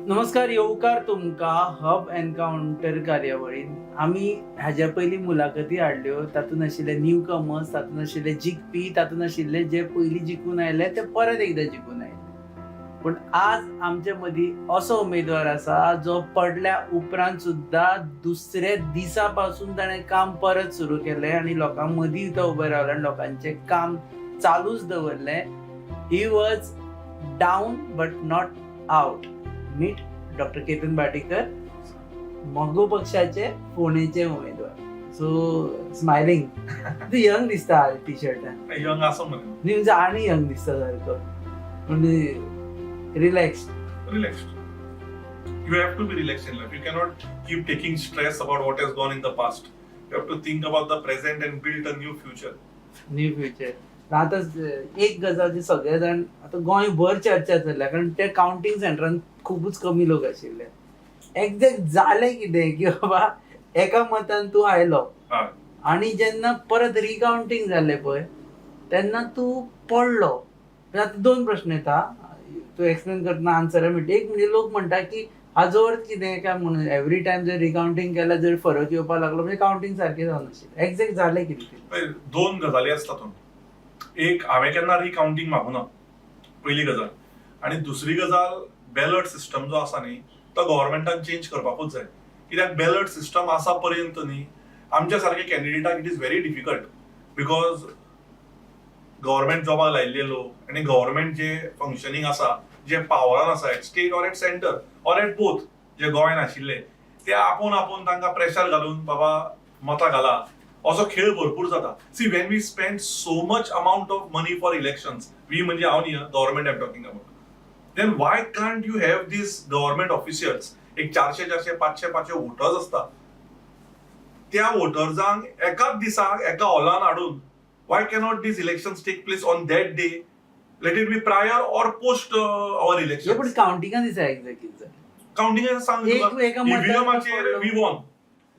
नमस्कार, येवकार तुमकां हब एनकाउंटर कार्यावळीन. आमी हाज्या पयलीं मुलाखती हाडल्यो. तातूंत आशिल्ले न्यू कमर्स, तातूंत आशिल्ले जिखपी, तातूंत आशिल्ले जे पयलीं जिखून आयले ते परत एकदां जिखून आयले. पूण आज आमचे मदीं असो उमेदवार आसा जो पडल्या उपरांत सुद्दां दुसऱ्या दिसा पासून ताणें काम परत सुरू केलें आनी लोकां मदीं तो उबो रावलो आनी लोकांचें काम चालूच दवरलें. He was down but not out. Meet Doctor Ketan Bhatikar, मगो पक्षाचे फोंडेचे उमेदवार. सो स्मायलिंग, तूं यंग दिसता टी शर्टान. यंग आसा मरे. न्ही, म्हणजे आनी यंग दिसता सारको, म्हणजे relax. Relaxed. You have to be relaxed in life. You cannot keep taking stress about what has gone in the past. You have to think about the present and build a new future. New future. आतां एक गजाल जी सगळे जाण, आतां गोंयभर चर्चा चल्ल्या, कारण ते कावंटींग सेंटरान खुबूच कमी लोक आशिल्ले. एक्झॅक्ट जालें कितें की बाबा एका मतान तूं आयलो आनी जेन्ना परत रिकावंटींग जालें पळय तेन्ना तूं पडलो. आतां दोन प्रश्न येता, तूं एक्सप्लेन करतना आन्सर म्हणटा. एक म्हणजे लोक म्हणटा की हाजो अर्थ कितें काय म्हणून एवरी टायम जर रिकावंटींग केल्यार जर फरक येवपाक लागलो म्हणजे कावंटींग सारकें जावनाशिल्लें. एक्झॅक्ट जालें कितें तें? पळय, दोन गजाली आसता तातूंत. एक, हांवें केन्ना रिकावंटींग मागूना, पयली गजाल. आनी दुसरी गजाल, बॅलट सिस्टम जो आसा न्ही, तो गव्हर्मेंटान चेंज करपाकूच जाय, कित्याक बॅलट सिस्टम आसा पर्यंत न्ही आमच्या सारके कॅन्डिडेटाक it is very difficult, because government जॉबाक लायिल्ले लोक आनी गव्हर्मेंट जे फंक्शनींग आसा, जे पावरान आसा at state or at center or at both, जे गोंयान आशिल्ले ते आपोवन आपोवन तांकां प्रेशर घालून बाबा मतां घाला असो खेळ भरपूर जाता. See, when we spend so much amount of money for elections, we म्हणजे हांव न्ही, government I am talking about, then why can't you have these government officials, एक 400 400 500 500 वोटर्स आसता, त्या वोटर्सांक एकाच दिसाक एका हॉलान हाडून Y cannot these elections take place on that day? Let it be prior or post our हे इलेक्शन. पण कावंटिंगा दिसा एक्झॅक्ट कितें जालें? काउंटिंग सांग. एक एका मतान ईव्हीएमाचेर पडलो. We won.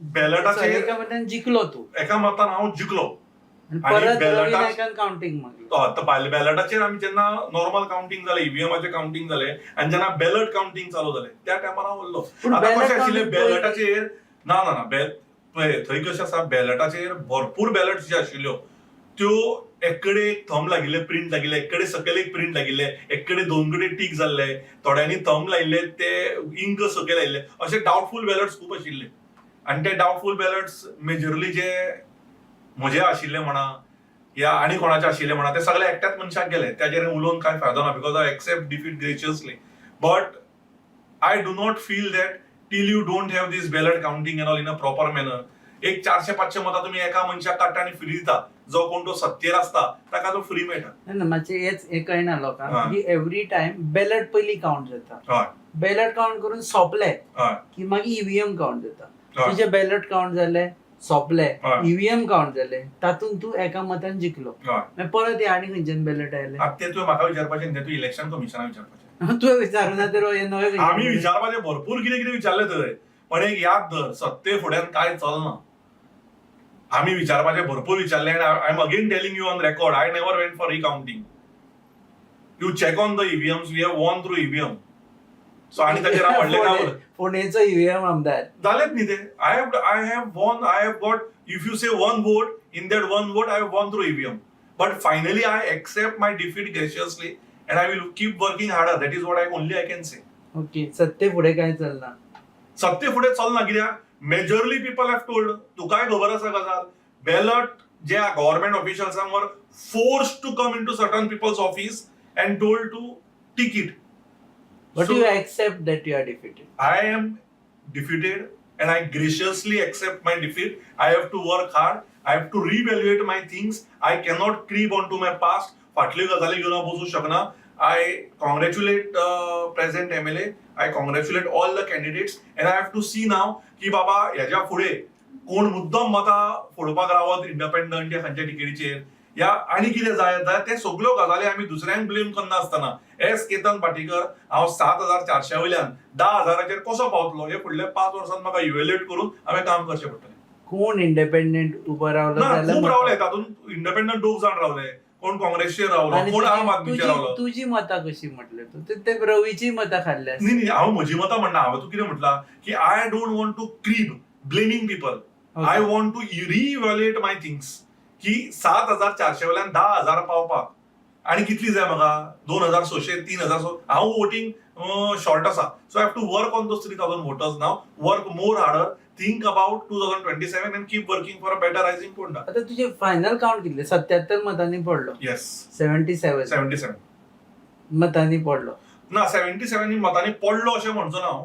बॅलटाचेर एका मतान जिखलो तूं. एका मतान हांव जिखलो. आनी आणि परत रवी नायकान कावंटींग मागलें. बॅलटाचेर आमी जेन्ना नॉर्मल काउंटिंग जालें, ईव्हीएमाचें काउंटिंग जालें आनी जेन्ना बॅलट काउंटिंग चालू जालें त्या टायमार हांव उरलो. पूण आतां ballot कशें आशिल्लें, counting पयलीं- बॅलटाचेर, ना ना ना, पळय, थंय कशें आसा, बॅलटाचेर भरपूर बॅलट्स जे आशिल्ल्यो त्यो एक कडेन एक थंब लागिल्ले, प्रिंट लागिल्ले, एक कडेन सकयल एक प्रिंट लागिल्ले, एक कडेन दोन कडेन टीक जाल्ले, थोड्यांनी थंब लायिल्ले ते इंक सकयल आयिल्ले, अशे डावटफूल बॅलट्स खूब आशिल्ले. आनी ते डावटफूल बॅलट्स मेजरली जे म्हजे आशिल्ले म्हणा या आनी कोणाचे आशिल्ले म्हणा, ते सगळे एकट्याच मनशाक गेले. ताजेर उलोवन कांय फायदो ना, because I accept defeat graciously, but I do not feel that till you don't have this ballot counting and all in a proper manner, एक 400 500 मतां तुमी एका मनशाक काडटा आनी फ्री दिता, जो कोण तो सत्तेर आसता ताका तो फ्री मेळटा. ना ना, मातशें हेच हें कळना लोकांक की एवरी टायम बॅलट पयलीं कावंट जाता. बॅलट कावंट करून सोंपले की मागीर ईव्हीएम कावंट जाता. तुजे बॅलट कावंट जाले, सोंपले, ईव्हीएम कावंट जाले, तातूंत तूं एका मतान जिखलो. मागीर परत हे आनी खंयच्यान बॅलट आयले? आतां ते तुवें म्हाका विचारपाचें न्ही, ते तूं इलेक्शन कमिशनाक विचारपाचें. तुवें विचारूना तर हे नवे आमी विचारपाचें, भरपूर कितें कितें विचारलें थंय, पण एक याद धर, सत्ते फुड्यान कांय चलना. आमी विचारपाचें भरपूर विचारलें आनी I am again telling you on record, I never went for recounting. You check on the EVMs, we have won through EVM. So आनी ताचेर हांव व्हडलें काय उलय- फोंडेचो ईव्हीएम आमदार. जालेच न्ही ते. I have won. I have got, if you say one vote, in that one vote I have won through EVM. But finally I accept my defeat graciously and I will keep working harder. That is what I only I can say. Okay, सत्ते फुडें काय चलना. सत्ते फुडें चलना, कित्याक majorly people have told, तुकाय खबर आसा गजाल, बॅलट जे गव्हर्मेंट ऑफिशियल्सांक were forced to come into certain people's office and told to tick it. But you accept that you are defeated. I am defeated and I graciously accept my defeat. I have to work hard. I have to reevaluate my things. I cannot creep onto my past. फाटल्यो गजाली घेवन हांव बसूंक शकना. I congratulate present MLA. I congratulate all the candidates and I have to see now की बाबा हेज्या फुडें कोण मुद्दम मतां फोडपाक रावत इंडिपेंडंट या खंयच्या टिकेटीचेर या आनी कितें जाय जाल्यार ते सगल्यो गजाली आमी दुसऱ्यांक ब्लेम करनासतना एस केतन भाटीकर हांव 7400 वयल्यान 10,000चेर कसो पावतलो हे फुडल्या 5 वर्सांत म्हाका इव्हेल्युएट करून हांवें काम करचें पडटलें. कोण इंडिपेंडंट उबो रावलो ना. जाल्यार खूब रावले तातूंत, इंडिपेंडंट दोग जाण रावले. कोण काँग्रेसचेर रावलो, आनी कोण आम तुजी- आदमीचेर तुजी रावलो. तुजी मतां कशी म्हटलें तूं ते ते रवीची मतां खाल्ली आसत. न्ही न्ही, हांव म्हजी मतां म्हणना. हांवें तूं कितें म्हटलां की I don't want to keep blaming people. I want to reevaluate my things की 7400 वयल्यान 10,000 पावपाक आनी कितली जाय म्हाका, 2600, 3000. सो हांव वोटींग शॉर्ट आसा, so I have to work on those 3000 voters. Now work more harder, think about 2027 and keep working for a better rising Ponda. आता तुझे फायनल काउंट कितले? 77 मतांनी पडलो? येस. 77? 77. मतांनी पडलो. ना, 77 मतांनी पडलो अशें म्हणचो ना हांव.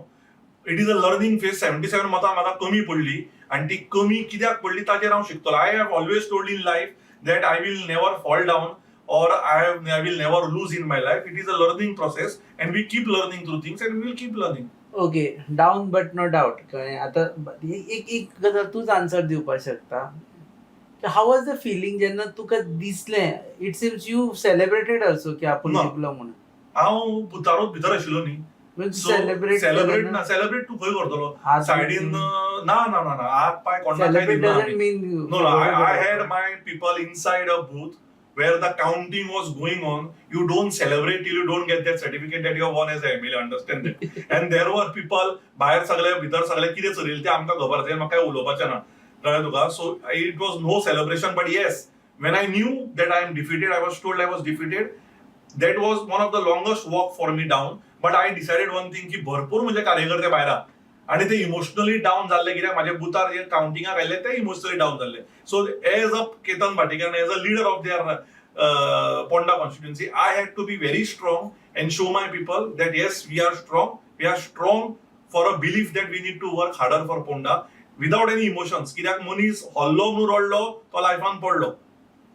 It is a learning phase. 77 मतां म्हाका कमी पडली आनी ती कमी कित्याक पडली ताचेर हांव शिकतलो. I have always told in life that I will never fall down or I will never lose in my life. It is a learning process and we keep learning through things and we will keep learning. Okay, down but not out. कळ्ळें? आतां एक एक गजाल तूंच answer दिवपाक शकता. How was the feeling जेन्ना तुका दिसलें, it seems you celebrated also की आपूण ना. जिखलो म्हणून? हांव बुथारूच भितर आशिल्लो न्ही. सेलिब्रेट? सेलिब्रेट ना. सेलिब्रेट तूं खंय करतलो सायडीन? ना ना ना ना, हात पाय कोणाक काय सेलिब्रेट दिना डजंट आमी. Mean No, no, I had my people inside a booth where the counting was going on. You don't celebrate till you don't get that certificate that you have won as a MLA. Understand that? And there were people भायर सगळे, भितर सगळे, कितें चलिल्लें तें आमकां खबर आसा. म्हाका कांय उलोवपाचें ना, कळ्ळें तुका? So it was no celebration, but yes, when I knew that I am defeated, I was told I was defeated, that was one of the longest walk for me down. But I decided one thing की भरपूर म्हजे कार्यकर्ते भायर आहा आणि ते emotionally down जाल्ले, कित्याक म्हाजे बुथार जे कावंटिंगाक आयिल्ले ते इमोशनली डावन जाल्ले. So as a Ketan Bhatikar, as a leader of their Ponda constituency, I had to be very strong and show my people that yes, we are strong. We are strong for a belief that we need to work harder for Ponda without any emotions. कित्याक मनीस हरलो म्हणून रडलो तो लायफान पडलो.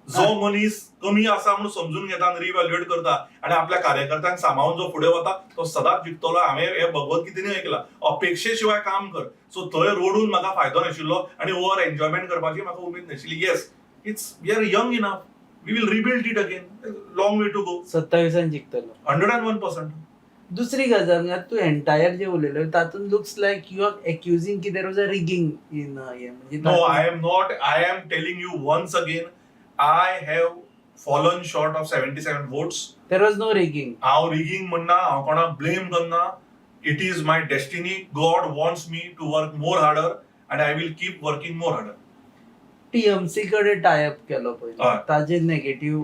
जो मनीस कमी आसा म्हणून समजून घेता आनी रिव्हॅल्युएट करता आणि आपल्या कार्यकर्त्यांक सांबाळून जो फुडें वता तो सदांच जिखतलो. हांवें हे भगवत गीतेन ऐकला, अपेक्षे शिवाय काम कर. सो थंय रडून म्हाका फायदो नाशिल्लो आनी ओवर एन्जॉयमेंट करपाची म्हाका उमेद नाशिल्ली. Yes, it's we are young enough, we will rebuild it again. Long way to go. 27 जिखतलो? 101%. दुसरी गजाल म्हणजे तूं एंटायर जे उलयलो तातूंत looks like you are accusing की there was a rigging in हे म्हणजे No, I am not. I am telling you once again, I have fallen short of 77 votes. There was no rigging. हांव रिगींग म्हणना, हांव कोणाक blame करना. It is my destiny. God wants me to work more harder and I will keep working more harder. TMC कडेन tie up केलो पयलीं, हय. ताजेर नेगेटीव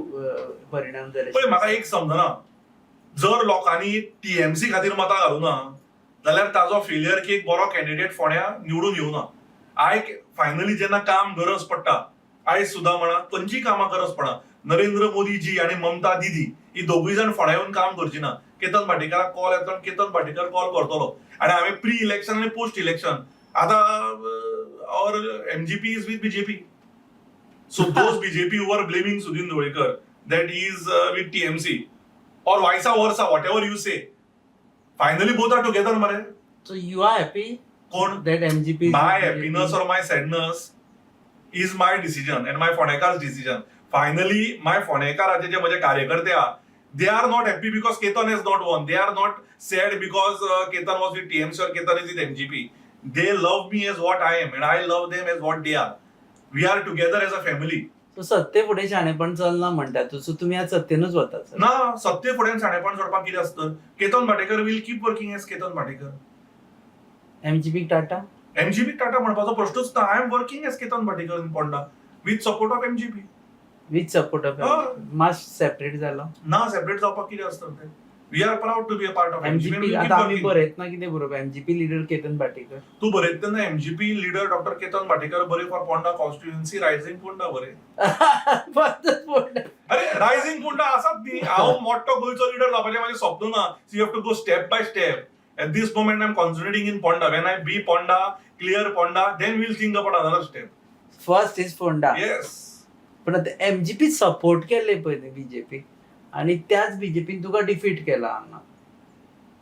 परिणाम जाले? पळय, म्हाका एक समजना, जर लोकांनी टीएमसी खातीर मतां घालूना जाल्यार ताजो फेलियर की एक बरो कॅन्डिडेट फोंड्या निवडून येवना. I finally जेन्ना काम गरज पडटा, आयज सुद्दां म्हणा, खंयचीय कामां गरज पडना, नरेंद्र मोदीजी आनी ममता दिदी ही दोगूय जाण फोंड्या येवन काम करची ना. केतन भाटीकाराक कॉल येतलो आनी केतन भाटीकार कॉल करतलो. आनी हांवें प्री इलेक्शन आनी पोस्ट इलेक्शन, आतां our MGP is with BJP, so those BJP were blaming Sudin Dhavalikar that is with TMC or vice versa, whatever you say. Finally, both are together, मरे. So you are happy कोण? That MGP? My happiness or my sadness is my decision and my फोंडेकार's decision. Finally, my फोंडेकाराचे जे म्हजे कार्यकर्ते आहा, they are not happy because Ketan has not won. They are not sad because Ketan was with TMC or Ketan is with MGP. They love me as what I am and I love them as what they are. We are together as a family. So सत्ते फुडें शाणेपण चलना म्हणटा तूं. So तुमी आज सत्तेनूच वतात? ना, सत्ते फुडें शाणेपण सोडपाक कितें आसता? Ketan Bhatekar will keep working as Ketan Bhatekar. MGP Tata? MGP Tata म्हणपाचो प्रश्नच ना. I am working as Ketan Bhatekar in Ponda with support of MGP. With support of? हय. मात सेपरेट जालो? ना, सेपरेट जावपाक कितें आसता तें? We are proud to be a part of MGP. MGP आता आमी बरयतना कितें बरोवप? MGP leader Ketan Bhatikar? तूं बरयता तेन्ना MGP leader doctor Ketan Bhatikar बरय, for Ponda constituency, rising Ponda बरय. अरे, रायझिंग पोंडा आसात न्ही. हांव मोठो गोंयचो लिडर जावपाचें म्हाजें स्वप्न ना. You have to go step by step. At this moment I am concentrating in Ponda. When I be Ponda, clear Ponda, then we'll think about another step. First is Ponda. Yes. पण आता MGP support केले पयलीं BJP आणि त्याच बीजेपीन तुका defeat केला हांगा.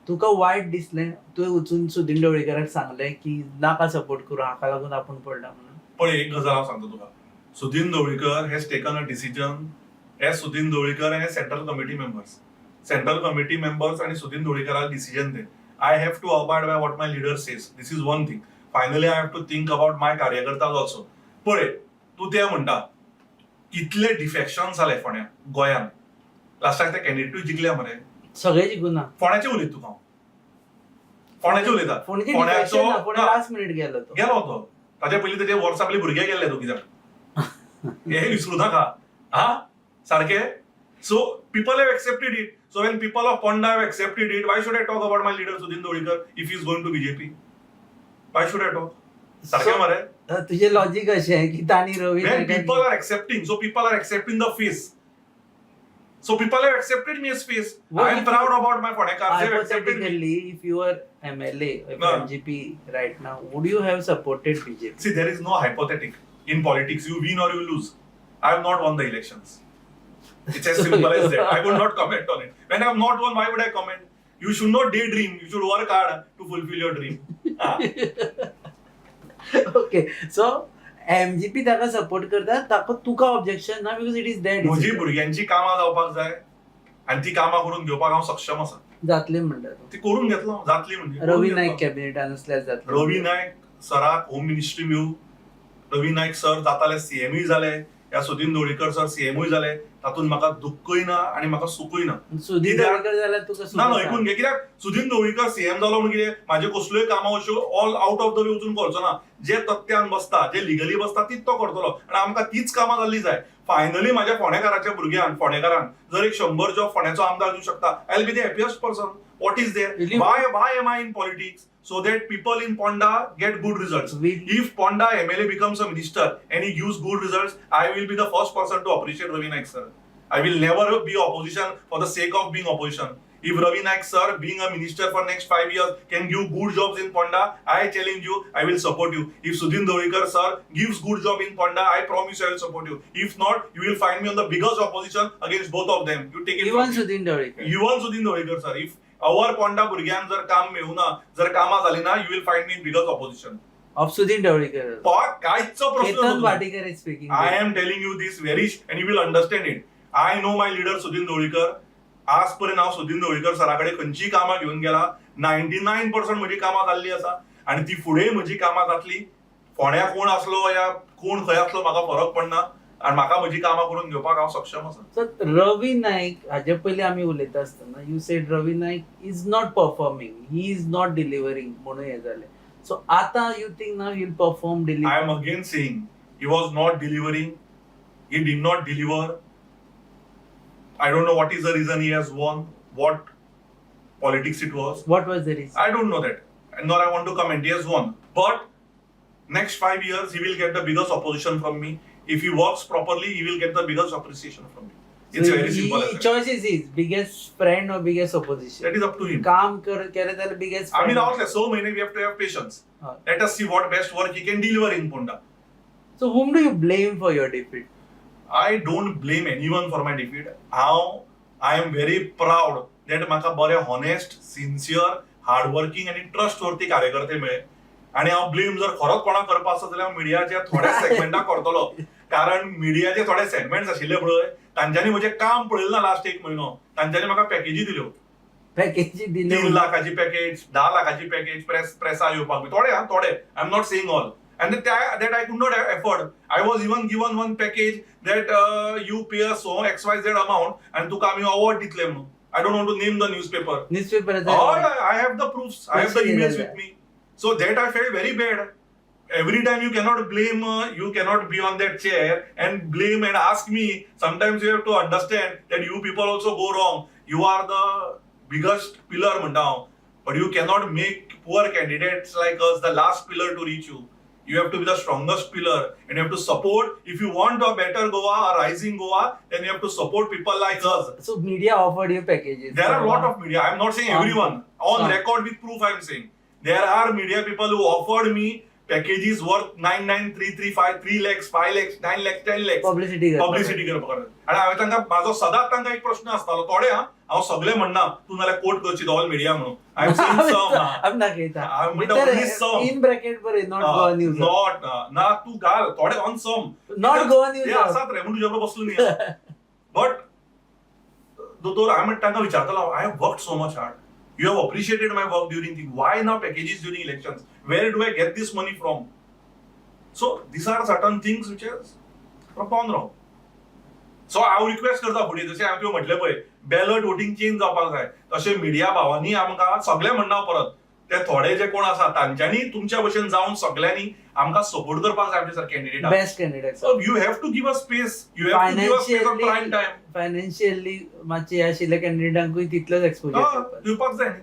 तुका वायट दिसलें? तुवें वचून सुदीन ढवळीकराक सांगलें की नाका सपोर्ट करूं, हाका लागून आपूण पडला म्हणून? पळय, एक गजाल हांव सांगता तुका. Sudin Dhavalikar has taken a decision as Sudin Dhavalikar and central committee members. Central committee members आणि सुदीन ढवळीकराक डिसिजन ते. I have to abide by what my leader says. This is one thing. Finally, I have to think about my कार्यकर्ता also. पळय, तूं ते म्हणटा कितले defection जाले फोंड्या गोंयान. लास्टाक ते कॅन्डिडेटूय जिखले मरे. सगळे जिखूना. फोंड्याचे उलयता तुका हांव, फोंड्याचे उलयता. फोंडेचे फोंड्याचो defection ना, फोंडे ना. लास्ट मिनिट गेलो तो. गेलो तो. ताच्या पयलीं तेजे वर्सा पयलीं भुरगे गेल्ले दोगी जाण, हे विसरू नाका. हा, सारके. So people have accepted it. So when people of Ponda have accepted it, why should I talk about my leader Sudin Dhavalikar if is going to BJP? Why should I talk? सारकें मरे. तुझे logic अशें की तांणी Ravi When नायकाक- people are accepting, so people are accepting the face. So people have accepted me as face. What I am if proud about my Fonekars. They have accepted me. Hypothetically, if you were MLA, if No. MGP right now, would you have supported BJP? See, there is no hypothetic in politics. You win or you lose. I have not won the elections. It's as simple as that. I would not comment on it. When I have not won, why would I comment? You should not daydream. You should work hard to fulfill your dream. Ah. Okay, so MGP ताका support करता, ताका तुका objection ना because it is that म्हजी भुरग्यांची कामां जावपाक जाय आनी ती कामां करून घेवपाक हांव सक्षम आसा. जातले म्हणटा तूं. ती करून घेतलो, जातली म्हणजे करून रवी घेतलो. नायक कॅबिनेटान आसल्यार जातले. रवी नायक सराक होम मिनिस्ट्री मेळूं. रवी नायक सर जाताले, सीएमूय जाले, ह्या सुदीन ढवळीकर सर सीएमूय जाले, तातूंत म्हाका दुख्खूय ना आनी म्हाका सुखूय ना. सुधीर कित्याक? ढवळीकर जाल्यार तुका ना ना, ऐकून घे. कित्याक सुदीन ढवळीकर सीएम जालो म्हणून कितें म्हाज्यो कसल्योय कामां अश्यो all out of the way वचून करचो ना. जे तथ्यान बसता, जे लिगली बसता तीच तो करतलो आनी आमकां तीच कामां जाल्ली जाय. फायनली म्हाज्या फोंडेकाराच्या भुरग्यान, फोंडेकारान जर एक 100 जॉब फोंड्याचो आमदार दिवंक शकता, I will be the happiest person. What is there? Will you- Why am I in politics? So that people in Ponda get good results. If Ponda MLA becomes a minister and he gives good results, I will be the first person to appreciate Ravi Naik sir. I will never be opposition for the sake of being opposition. If Ravi Naik sir being a minister for next 5 years can give good jobs in Ponda, I challenge you, I will support you. If Sudin Dhavalikar sir gives good job in Ponda, I promise I will support you. If not, you will find me on the biggest opposition against both of them. You take it even from me. Sudin Dhavalikar. Even Sudin Dhavalikar sir. If our Ponda भुरग्यांक जर काम मेळूना, जर कामां जाली ना, you will find me in biggest opposition. Of Sudin Dhavalikar. कांयच प्रश्न Ketan न्हू. Bhatikar is speaking. I am telling you this very and you will understand it. I know my leader Sudin Dhavalikar. आजपर्यंत हांव सुदीन ढवळीकर सरा कडेन खंयचीय कामां घेवन गेला, 99% म्हजी कामां जाल्ली आसा आनी ती फुडें म्हजी कामां जातली. फोंड्या कोण आसलो या कोण खंय आसलो म्हाका फरक पडना आनी म्हाका म्हजी कामां करून घेवपाक हांव सक्षम आसा. सो रवी नाईक हाजे पयलीं आमी उलयता आसतना you said Ravi Naik is not performing, he is not delivering म्हणून हें जालें. सो आतां you think now he'll perform, I deliver? Am again saying he was not delivering. He did not deliver. I don't know what is the reason he has won, what politics it was. What was the reason? I don't know that. And nor I want to comment. He has won. But next 5 years, he will get the biggest opposition from me. If he works properly, he will get the biggest appreciation from me. It's very simple as that. Choice is his biggest friend or biggest opposition. That is up to him. काम कर केलें जाल्यार biggest. I mean, रावतले 6 महिने we have to have patience. हय. Let us see what best work he can deliver in Ponda. So whom do you blame for your defeat? I don't blame anyone for my defeat. हांव I am very proud that म्हाका बरे honest, sincere, hardworking आनी trustworthy कार्यकर्ते मेळ्ळे. आनी हांव blame जर खरोच कोणाक करपा आसत जाल्यार हांव मिडियाच्या थोड्या सेगमेंटाक करतलो, कारण मिडियाचे थोडे सेगमेंट्स आशिल्ले पळय, तांच्यांनी म्हजें काम पळयलें ना लास्ट एक म्हयनो, तांच्यांनी म्हाका पॅकेजी दिल्यो. पॅकेजी दिले? 3 लाखाची पॅकेज, 10 लाखाची पॅकेज प्रेसा येवपाक. थोडे हा, थोडे, I am not saying all. And that I could not afford. I was even given one package that you pay a so XYZ amount आनी तुका आमी अवॉर्ड दितले म्हणून. I don't want to name the newspaper. Newspaper. हय, I have the proofs, I have the emails with me. So that I felt very bad. Every time you cannot blame, you cannot be on that chair and blame and ask me. Sometimes you have to understand that you people also go wrong. You are the biggest pillar म्हणटा हांव, but you cannot make poor candidates like us the last pillar to reach you. You have to be the strongest pillar and you have to support. If you want a better Goa, a rising Goa, then you have to support people like us. So media offered you packages? There are a lot of media. I'm not saying everyone. On Some. Record with proof, I'm saying. There are media people who offered me packages worth 99335, 3 lakhs, 5 lakhs, 9 lakhs, 10 lakhs. Publicity. Publicity करपाक. आनी हांवें तांकां, म्हाजो सदांच तांकां एक प्रश्न आसतालो, थोडे हा, हांव सगळे म्हणना, तूं नाल्यार कोट करची ऑल मिडिया म्हणून. I am saying some. आमी दाखयता. हांव म्हणटा only some. In bracket बरय, not Goa news. Not ना, तूं घाल थोडे on some. Not Goa news. ते आसात रे म्हणून तुज्या बरोबर बसलो न्ही. बट दोतोर, हांवें म्हणटा, तांकां विचारतलो, I have work so much hard. You have appreciated my work during the, why now packages during elections? Where do I get this money from? So these are certain things which has gone wrong. So हांव request करता फुडें, जशें हांवें तुवें म्हटलें पळय, ballot voting change जावपाक जाय, तशें मिडिया भावांनी आमकां सगळे म्हणना, परत ते थोडे जे कोण आसा तांच्यांनी तुमच्या भशेन जावन सगळ्यांनी आमकां सपोर्ट करपाक जाय आमच्या सारके कॅन्डिडेटाक. Best candidate. So you have to give a space, you have to give a space on prime time. Financially मातशे हे आशिल्ल्या कॅन्डिडेटांकूय तितलोच एक्सपोजर दिवपाक जाय न्ही.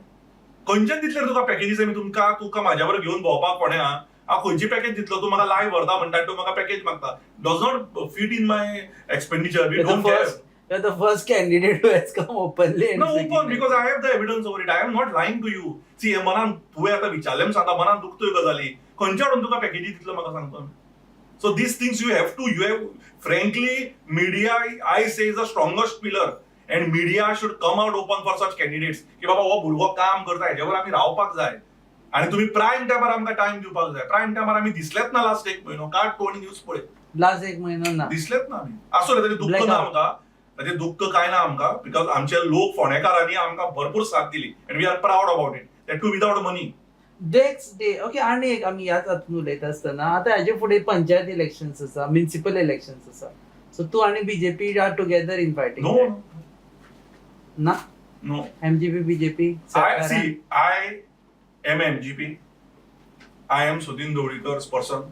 खंयच्यान दितले तुका पॅकेजीस आमी तुमकां, तुका म्हाज्या बरोबर घेवन भोंवपाक कोणें हांव खंयची पॅकेज दितलो? तूं म्हाका लायव्ह व्हरता म्हणटा, तूं म्हाका पॅकेज मागता, does not fit in my expenditure. We don't have. You're the first candidate who has come openly and No, saying open that. Because I have the evidence over it. I am not lying to you. See, हे मनान तुवें आतां विचारलें म्हूण सांगता, मनान दुखतोय गजाली. खंयच्या हाडून तुका पॅकेजी दितलो म्हाका सांगतो? So these things you have to, you have, frankly, media, I say, is the strongest pillar. And media should come out open for such candidates. की बाबा हो भुरगो काम करता, हेजेवर आमी रावपाक जाय. आनी तुमी प्रायम टायमार आमकां टायम दिवपाक जाय. प्रायम टायमार आमी दिसलेच ना लास्ट एक म्हयनो. काड तूं आनी न्यूज पळय. लास्ट एक म्हयनो ना. दिसलेच ना आमी. आसूं रे, ताजें दुख्ख ना Blackout. आमकां, ताजें दुख्ख कांय ना आमकां, because आमचे लोक फोंडेकारांनी आमकां भरपूर साथ दिली and we are proud about it, that too without money. Next day, okay. आनी एक आमी ह्याच हातून उलयता आसतना, आतां हाजे फुडें पंचायत इलेक्शन्स आसा, म्युनिसिपल इलेक्शन्स आसा, सो तूं आनी BJP are together in fighting? No. ना? No. MGP BJP? I see, I am MGP. I am Sudin Dhavalikar person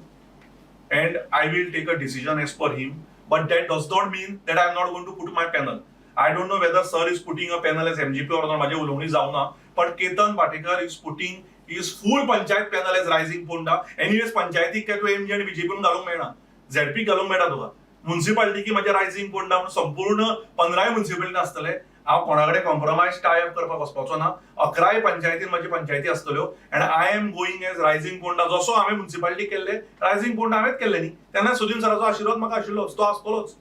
and I will take a decision as per him, but that does not mean that I am not going to put my panel. I don't know whether sir is putting a panel as MGP or not, माझे उलोवणी जावना, पण Ketan Patekar is putting his full panchayat panel as Rising Ponda. Anyways, पंचायतीक काय तूं MG आनी बीजेपीन घालूंक मेळना, झेडपी घालूंक मेळटा तुका. म्युन्सिपालिटीकी म्हजें रायझिंग पोंडा म्हणून संपूर्ण 15 म्युन्सिपालिटी आसतले. हांव कोणा कडेन कॉम्प्रोमायज टाय अप करपाक वचपाचो ना. 11 पंचायतीन म्हजी पंचायती आसतल्यो and I am going as Rising Ponda. जसो हांवें म्युन्सिपालिटी केल्ले, रायझिंग पोंडा हांवेंच केल्ले न्ही, तेन्ना सुदीन सराचो आशिर्वाद म्हाका आशिल्लोच, तो आसतलोच,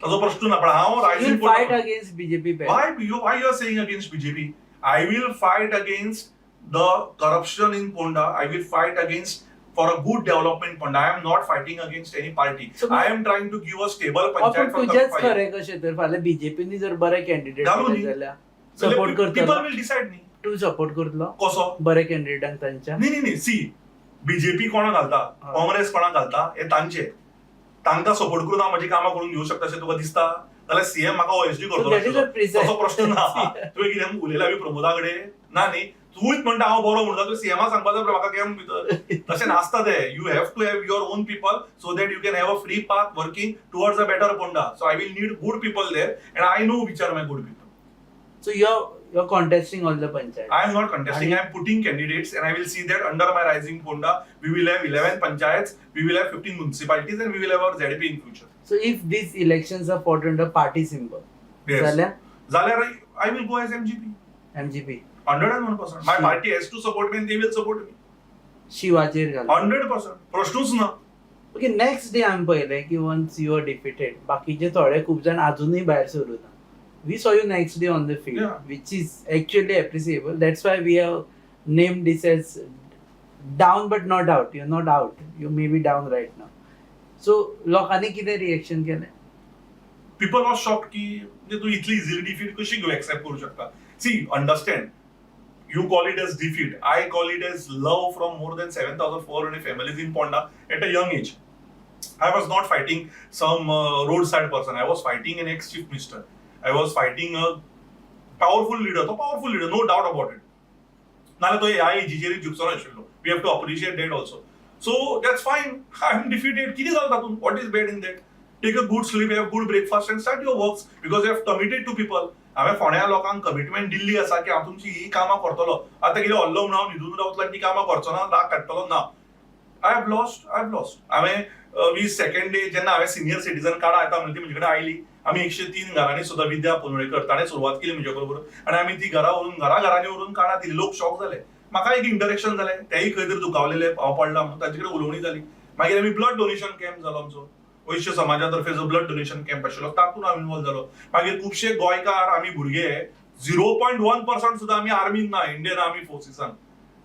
ताजो प्रश्न ना. पण हांव rising fight against BJP? Why you are saying against BJP? I will fight against the corruption in Ponda. I will fight against for a good development Ponda. I am not fighting against any party. So, I am trying to give a stable panchayat for तुजेच 5 years. खरें कशें तर फाल्यां बीजेपीनी जर बरे candidate घालूं न्ही. जाल्यार support People करतलो? will decide न्ही. तूं सपोर्ट करतलो कसो? बरे कॅन्डिडेटांक तांच्या? न्ही न्ही न्ही, सी, बीजेपी कोणाक घालता, काँग्रेस कोणाक घालता हे तांचे. तांकां सपोर्ट करून हांव म्हजी कामां करून घेवंक शकता अशें तुका दिसता जाल्यार सीएम म्हाका ओएसडी करतलो that is आशिल्लो. A precise- तसो प्रश्न ना. तुवें कितें उलयला बी प्रमोदा कडेन ना न्ही? तूंच म्हणटा हांव बरो म्हणटा, तुवें सीएमा सांगपाक जाय म्हाका गेम भितर. तशें नासता तें. You have to have your own people so that you can have a free path working towards a better Ponda. So I will need good people there and I know which are my good people. So you're contesting all the panchayat? I am not contesting. I am putting candidates, and I will see that under my Rising Ponda, we will have 11 panchayats, we will have 15 municipalities, and we will have our ZP in future. So if these elections are fought under party symbol जाल्यार? जाल्यार I will go as MGP. MGP? 101%. My party has to support me and they will support me. शिवाचेर घाल. 100%. प्रश्नूच ना. Okay, next day आमी पळयलें की ones you are defeated, बाकीचे थोडे खूब जाण अजुनूय भायर सरूं ना. We saw you next day on the field, which is actually appreciable. That's why we have named this as down but not out. You're not out. You may be down right now. So लोकांनी कितें reaction केलें? People are shocked की म्हणजे तू इतली easily defeat कशी घेऊ, accept करू शकता. See, understand, you call it as defeat, I call it as love from more than 7400 families in Ponda at a young age. I was not fighting some roadside person. I was fighting an ex chief minister. I was fighting a powerful leader. तो powerful leader, no doubt about it. नाल्यार तो ह्या एजीचेर जिखचो नाशिल्लो. We have to appreciate that also. So that's fine. I am defeated. कितें जालें तातूंत? What is bad in that? Take a good sleep, have good breakfast and start your works because you have committed to people. हांवें फोंड्या लोकांक commitment दिल्ली आसा की हांव तुमची ही कामां करतलो. आतां कितें हल्लो म्हणून हांव न्हिदून रावतलो आनी ती कामां करचो ना, राग काडटलो ना. I have lost, I have lost. हांवें we second day जेन्ना हांवें सिनियर सिटीजन कार्डां येता म्हणली, ती म्हजे कडेन आयली. आमी 103 घरांनी सुद्दां, विद्या पुनवेकर ताणें सुरवात केली म्हज्या बरोबर आनी आमी ती घरा व्हरून, घरा घरांनी व्हरून कार्डां दिली. लोक शॉक जाले. म्हाका एक इंटरेक्शन जालें, तेय खंय तरी दुखावलेले, हांव पडला म्हणून तांचे कडेन उलोवणी जाली. मागीर आमी ब्लड डोनेशन कॅम्प जालो आमचो, वैश्य समाजा तर्फे जो ब्लड डोनेशन कॅम्प आशिल्लो तातूंत हांव इनवॉल्व जालो. मागीर खुबशे गोंयकार आमी भुरगे, 0.1% सुद्दां आमी आर्मीन ना, इंडियन आर्मी फोर्सीसान.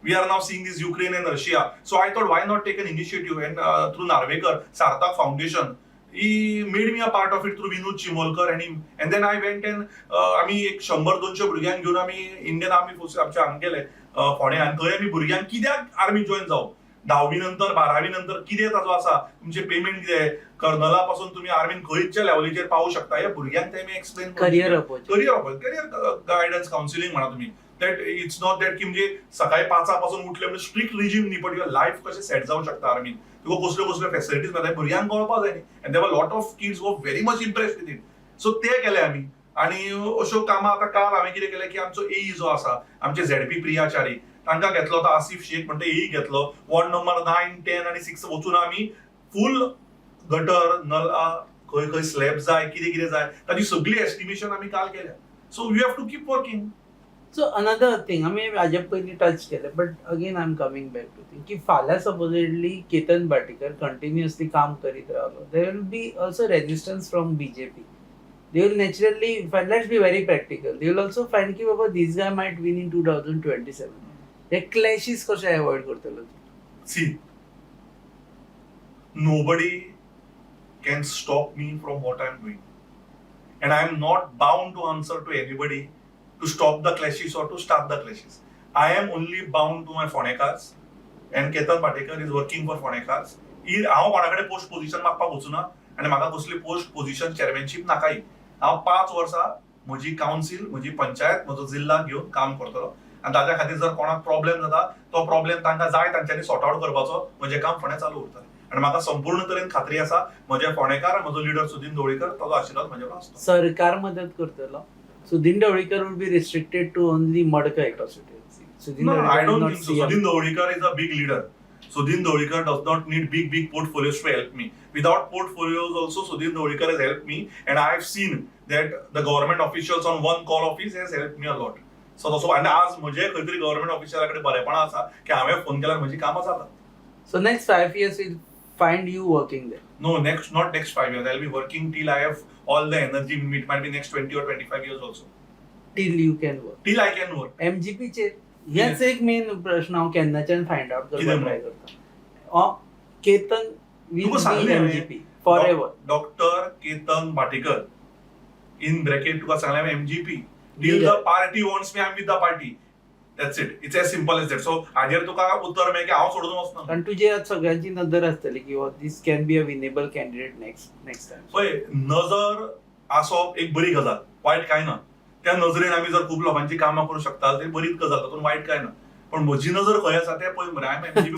We are now seeing this Ukraine and Russia. So I thought, why not take an initiative? And through Narvekar, Sarthak Foundation, he made me a part of it through Vinod Chimolkar and him. And then I went and आमी एक 100-200 भुरग्यांक घेवन आमी Indian army force आमच्या हांगा गेले फोंड्या आनी थंय आमी भुरग्यांक कित्याक आर्मी जॉयन जावप. धावी नंतर, बारावी नंतर कितें ताजो आसा, तुमचें पेमेंट कितें, कर्नला पासून तुमी आर्मीन खंयच्या लेवलीचेर पावूं शकता, हे भुरग्यांक तेमी explain career opportunity. Career guidance, counselling म्हणा तुम्ही. That it's not that की म्हणजे सकाळी 5 पासून उठले म्हणजे स्ट्रिक्ट रिजीम न्ही, बट your life कशें सेट जावंक शकता आर्मीन, तुका कसल्यो कसल्यो फॅसिलिटीज मेळटा, भुरग्यांक कळपाक जाय न्ही. And there lot of kids were very much impressed with it. So ते केले आमी आणि अश्यो कामां. आतां काल हांवें कितें केलें की आमचो एई जो आसा, आमचे झेडपी प्रियाचारी, तांकां घेतलो तो आसिफ शेख म्हणटा एई घेतलो. वॉर्ड नंबर 9, 10 आनी 6 वचून आमी फूल गटर, नला, खंय खंय स्लॅब जाय, कितें कितें जाय, ताची सगळी एस्टिमेशन आमी काल केल्या. So you have to keep working. So another thing आमी हाजे पयलीं टच केलें, but again I am coming back to thing की फाल्यां सपोजेडली केतन भाटीकर कंटिन्युअसली काम करीत रावलो, there will be also resistance from BJP. They will naturally, let's be very practical, they will also find की बाबा, this guy might win in 2027. हे क्लॅशीस कशे avoid करतलो तूं? See, nobody can stop me from what I'm doing. And I am not bound to answer to anybody to stop the clashes or to start the clashes. I am only bound to my Fonekars, and Ketan Patekar is working for Fonekars. हांव कोणा कडेन post position मागपाक वचूना आनी म्हाका कसली post position, चेअरमॅनशीप नाकाय. हांव 5 वर्सां म्हजी कावन्सील, म्हजी पंचायत, म्हजो जिल्ला घेवन काम करतलो आनी ताच्या खातीर जर कोणाक प्रॉब्लेम जाता, तो प्रॉब्लेम तांकां जाय तांच्यांनी सॉर्ट आवट करपाचो. म्हजें काम फोंड्या चालू उरतलें आनी म्हाका संपूर्ण तरेन खात्री आसा, म्हजे फोंडेकार, म्हजो लिडर सुदीन ढवळीकर, ताजो आशिर्वाद म्हजे वांगडा आसतलो. सरकार मदत करतलो? Sudin Dhavalikar will be restricted to only Madkai constituency. Sudin No, I Dhavalikar don't not think so. Sudin Dhavalikar is a big leader. Sudin Dhavalikar does not need big, big portfolios to help me. Without portfolios also, Sudin Dhavalikar has helped me, and I have seen that the government officials on one call office has helped me a lot. So तसो आनी आज म्हजे खंय तरी government ऑफिशला कडेन बरेपणां आसा की हांवें फोन केल्यार म्हजी कामां जातात. So next 5 years will find you working there? No, next, not next 5 years. I'll be working till I have all the energy. It might be next 20 or 25 years also. Till you can work. Till I can work. एमजीपीचेर हेच एक main प्रश्न हांव केन्नाच्यान find out कितें करपाक try करता. Ketan will तुका सांगलें हांवें. MGP for ever. Doctor Ketan Bhatikar, in bracket तुका सांगलें, MGP. Till the party wants me, I am with the party. That's it. It's as simple as that. So हाजेर तुका उत्तर मेळ्ळें की हांव सोडून वचना. कारण तुजेर आज सगळ्यांची नदर आसतली की this can be a winnable candidate next time. पळय, नजर आसप एक बरी गजाल, वायट कांय ना. त्या नजरेन आमी जर खूब लोकांची कामां करूं शकता, ती बरीच गजाल, तातूंत वायट कांय ना. पण म्हजी नजर खंय आसा तें पळय मरे. I am MGP.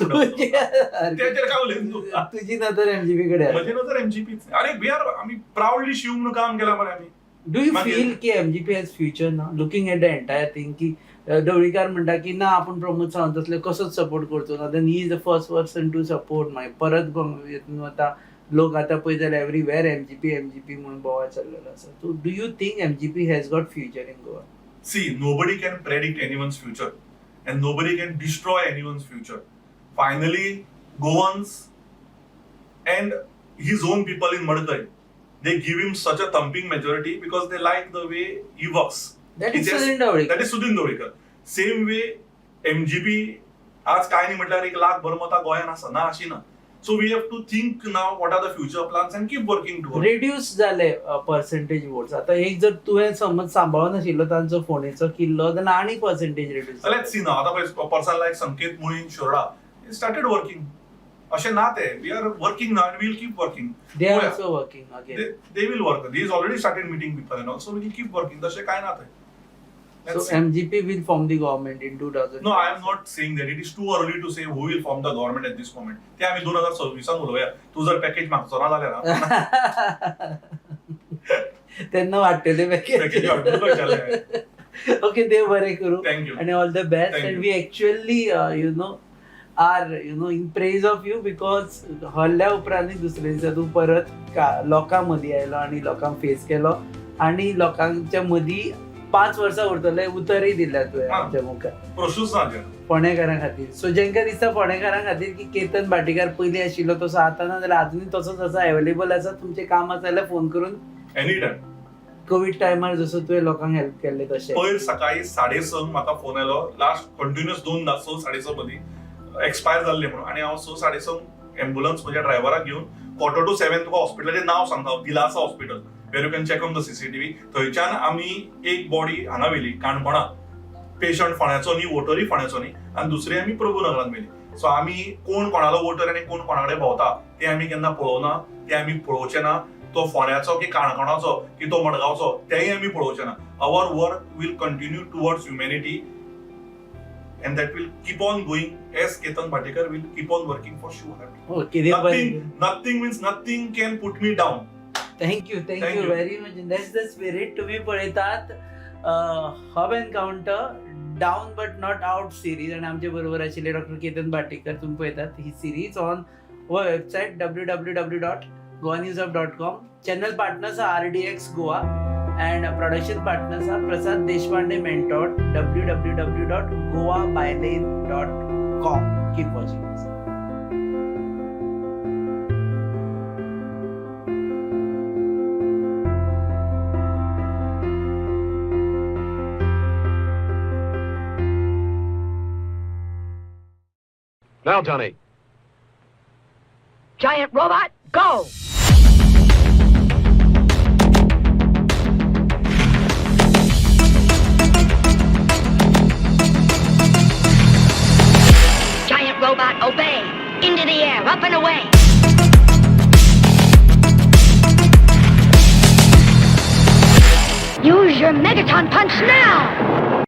तेचेर काय उलयता तूं? तुजी नदर एमजीपी कडेन आसा. म्हजी नजर एमजीपी. अरे, we are, आमी प्रावडली शिव म्हणून काम केलां मरे आमी. Do you मागीर- फील की एमजीपी हॅज फ्युचर ना, looking at the entire thing, की ढवळीकार म्हणटा की ना, आपूण प्रमोद सावंत असले कसोच सपोर्ट करचो ना, then he is the first person to support. मागीर परत हितून वता लोक. आतां पळय जाल्यार एवरीवेर एमजीपी एमजीपी म्हणून बोवाळ चल्लेलो आसा. So do you think MGP has got future in Goa? See, nobody can predict anyone's future and nobody can destroy anyone's future. Finally, Goans and his own people in Madkai, they give him such a thumping majority because they like the way he works. That is It's Sudin Dhavalikar. That is Sudin Dhavalikar. Same way, MGP आज काय न्ही म्हटल्यार 1 लाख भर मतां गोंयांत आसा ना, अशी ना. So we have to think now what are the future plans and keep working toward. Reduce जाले पर्सेंटेज वोट्स. आता एक जर तुवें समज सांबाळून नाशिल्लो तांचो फोंडेचो किल्लो, जाल्यार आनी पर्सेंटेज रिड्यूस. Let's see ना. आता पळय, person like Sanket Muli in Shiroda started working. अशें ना ते, we are working ना and we'll keep working. They are पळोवया. Also working again. They will work. He is already started meeting people and also will keep working. तशें काय ना ते. So MGP will form the government in 2000? No, I am not saying that. It is too early to say who will form the government at this moment. ते आमी 2026 उलोवया, तूं जर package मागचो ना जाल्यार हा. तेन्ना वाडटले. पॅकेज वाडटलें कळटलें. ओके, देव बरें करूं. Thank you. And all the best. Thank and you. We actually are in praise of you because हरल्या उपरांत दुसरे दिसा तूं परत लोकां मदीं आयलो आनी लोकांक फेस केलो आनी लोकांच्या मदीं 5 वर्सां उरतले उतरय दिल्या तुवें आमच्या मुखार. प्रश्नूच ना हाजेर. फोंडेकारां खातीर. सो जेंका दिसता फोंडेकारां खातीर की केतन भाटीकार पयलीं आशिल्लो तसो आतां ना, जाल्यार आजुनूय तसोच आसा, अवेलेबल आसा, तुमचें काम आसा जाल्यार फोन करून. Any time. Covid टायमार जसो तुवें लोकांक हेल्प केल्लें तशें. पयर सकाळी 6:30 म्हाका फोन आयलो, लास्ट कंटिन्युअस दोनदा, 6, 6:30 मदीं एक्सपायर जाल्ले म्हणून. आनी हांव 6, 6:30 एम्बुलन्स म्हज्या ड्रायव्हराक घेवन 6:45 तुका हॉस्पिटलाचें नांव सांगता हांव, दिलासा hospital, where you can check on the CCTV. थंयच्यान आमी एक बॉडी हांगा व्हेली काणकोणा, पेशंट फोंड्याचो न्ही, वोटरूय फोंड्याचो न्ही. आनी दुसरी आमी प्रभुनगरान व्हेली. सो आमी कोण कोणालो वोटर आनी कोण कोणा कडेन भोंवता ते आमी केन्ना पळोवना, ते आमी पळोवचे ना. तो फोंड्याचो की काणकोणाचो की तो मडगांवचो तेय आमी पळोवचे ना. Our work will continue towards humanity and that will keep on going as Ketan Bhatekar will keep on working for sure. Okay, देव बरें Nothing, nothing means nothing can put me down. Thank you, Thank thank you you. Very much. That's the spirit. तुम्ही पळयतात hub encounter down but not out series आणि आमचे बरोबर आशिल्ले doctor Ketan भाटेकर. तुम्ही पळयतात ही series on website www.goanewshub.com. Channel partners are RDX Goa and production partners are Prasad Deshpande Mentor, www.goabylane.com. Keep watching us. Now, Johnny. Giant robot, go! Giant robot, obey! Into the air, up and away! Use your Megaton punch now!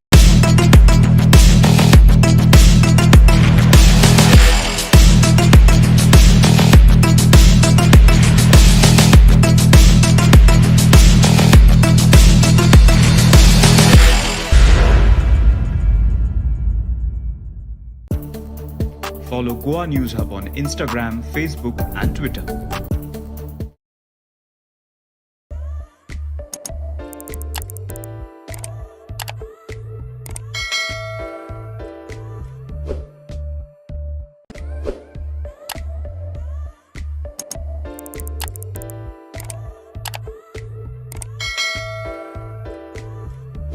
Follow Goa News Hub on Instagram, Facebook, and Twitter.